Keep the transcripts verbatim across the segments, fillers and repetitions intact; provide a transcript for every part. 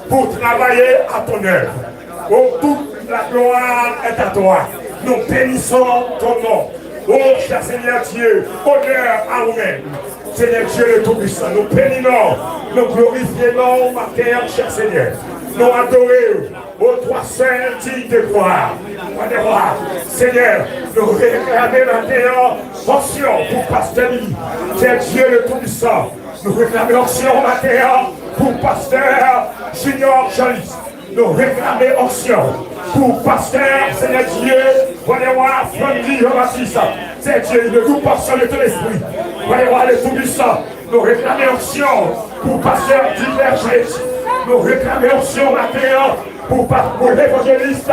pour travailler à ton œuvre. Oh, toute la gloire est à toi. Nous bénissons ton nom. Oh, cher Seigneur Dieu, honneur à vous-même. Seigneur Dieu le Tout-Puissant, nou beni non, nou glorifye non maten an, chè Senyè. Nou adore w, o twa sèl diy de glwa. Wa dè wa, Senyè, nou reklame maten an onksyon pou pastè Billy. Seigneur Dieu le Tout-Puissant, nou reklame onksyon maten an pou pastè Junior Jean-Lis. Nou reklame onksyon pou pastè, Senyè Dye, wa dè wa, Francky Jean-Baptiste. Seigneur Dieu, nous passons de ton esprit. Wa dè wa, le Tout-Puissant, nou reklame onksyon pou pastè Divers Jean-Eti. Nou reklame onksyon maten an pou pa-, pou levanjelis.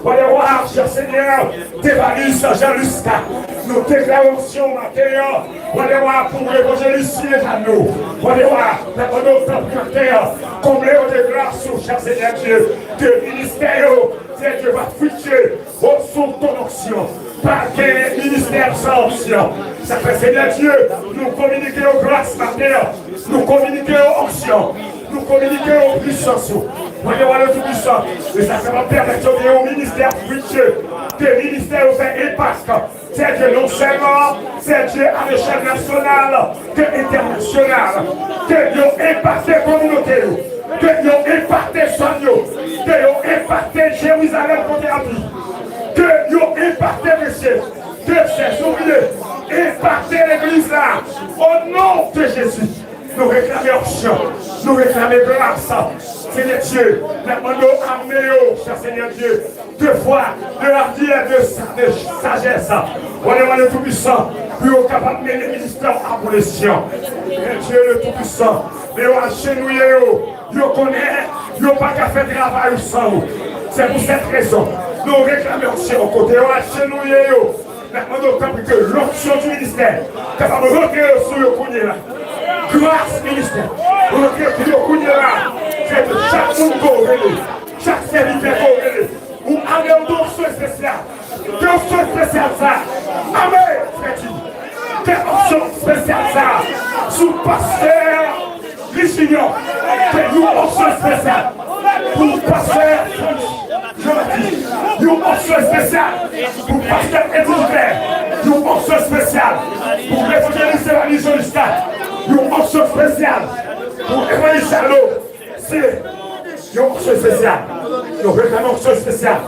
Wa dè wa, chè Senyè, Devalis Jean Lusca. Nou deklare onksyon maten an. Wa dè wa, pou levanjelis Silejano. Wa dè wa, nan non, tanpri maten an, konble yo de gras ou, chè Senyè Dye, ke ministè yo, Senyè Dye, va fritye, o sou ton onksyon. Pa gen ministè san onksyon. Sa fè, Senyè Dye, nou kominike yo gras maten an. Nou kominike yo onksyon. Nou kominike yo pwisans ou. Wa dè wa, le Tout-Puissant. E sa, sa va pèmèt yo gen yon ministè fritye. Ke ministè yo fè enpak. Seigneur Dieu, non sèlman, Seigneur Dieu, a lechèl nasyonal, ke entènasyonal, ke yo enpakte kominote yo, ke yo enpakte zòn yo, ke yo enpakte Jerizalèm kote y ap viv, ke yo enpakte mesye, ke sè souliye, enpakte legliz la, o non de Jezi. Nou reklame onksyon. Nou reklame gras. Senyè Dye, n ap mande w ame yo, chè Senyè Dye, de fwa, de lavir, de sa-, de sajès. Wa dè wa, le Tout-Puissant, pou yo kapab mennen ministè w a bon esyan. Senyè Dye, le Tout-Puissant, men yo ajenouye yo. Yo konnen yo pa ka fè travay ou san ou. Se pou sèt rezon, nou reklame onksyon kote yo ajenouye yo. N ap mande w, tanpri, ke l'onction du ministère kapab rantre sou yo kounye la. Gras ministè rantre sou yo kounye la. Seigneur Dieu, chak moun ke w rele, chak sèvitè ke w rele, ou ame yo de onksyon espesyal. Ke onksyon espesyal sa, ame, Seigneur Dieu, ke onksyon espesyal sa sou pastè Li Junior, ke yon onksyon espesyal pou pastè Francky Jean-Baptiste, yon onksyon espesyal pou pastè Eddy Gilbert, yon onksyon espesyal pou levanjelis Evangeline Jean Lusca, yon onksyon espesyal pou Evangeline Charlot. Se yon onksyon espesyal. Nou reklame onksyon espesyal.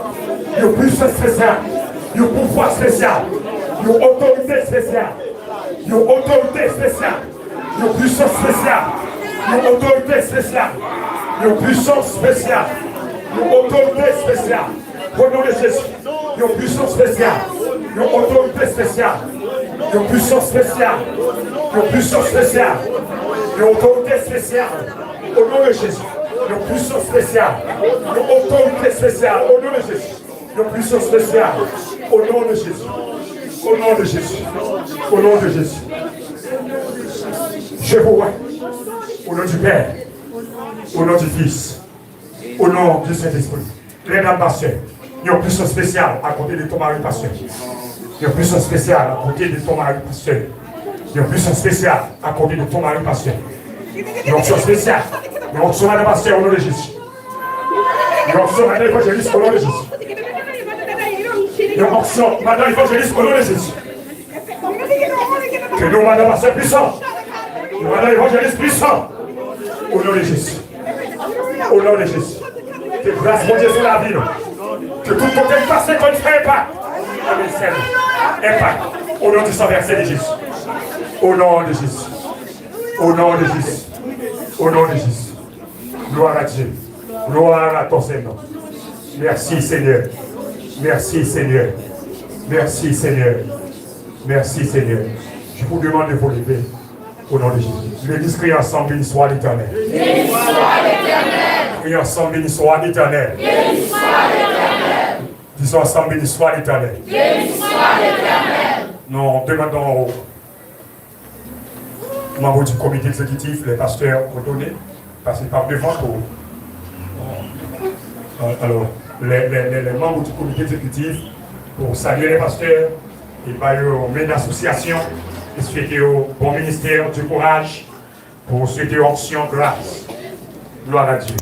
Yon pwisans espesyal. Yon pouvwa espesyal. Yon otorite espesyal. Yon otorite espesyal. Yon pwisans espesyal. Yon otorite espesyal. Yon pwisans espesyal. Yon otorite espesyal. O non de Jezi. Yon pwisans espesyal. Yon otorite espesyal. Yon pwisans espesyal. Yon pwisans espesyal. Yon otorite espesyal. O non de Jezi. Yon pwisans espesyal. Yon otorite espesyal. O non de Jezi. Yon pwisans espesyal. O non de Jezi. O non de Jezi. O non de Jezi. Je vous vois. Au nom du Père. Au nom du Fils. Au nom du Saint-Esprit. Lè dam pastè. Yon pwisans espesyal a kote de ton mari pastè. Yon pwisans espesyal a kote de ton mari pastè. Yon pwisans espesyal a kote de ton mari pastè. Yon onksyon espesyal. Yon onksyon madan pastè o non de Jezi. Yon onksyon madan evanjelis o non de Jezi. Yon onksyon madan evanjelis o non de Jezi. Ke nou madan pastè pwisan. Nou madan evanjelis pwisan. O non de Jezi. O non de Jezi. Ke gras Bondye sou lavi nou. Ke tout kote n pase, ke n fè enpak. Amèn, Senyè. Enpak. O non du sang versé de Jésus. O non de Jezi. O non de Jezi. O non de Jezi. Gloire à Dieu. Gloire à ton Saint nom. Merci, Seigneur. Merci, Seigneur. Merci, Seigneur. Merci, Seigneur. Je vous demande de vous lever au nom de Jésus. L'église crie ensemble, béni soit l'Éternel. Béni soit l'Éternel. Crie ensemble, béni soit l'Éternel. Béni soit l'Éternel. Disons ensemble, béni soit l'Éternel. Béni soit l'Éternel. Nous demandons au Manm di komite egzekitif, lè pastè òdone, pase pa devan pou, euh, alò, lè, lè, lè, lè manm di komite egzekitif pou salye lè pastè e ba yo men asosyasyon e swete yo bon ministè, di kouraj pou swete onksyon, gras. Glwa a Dye.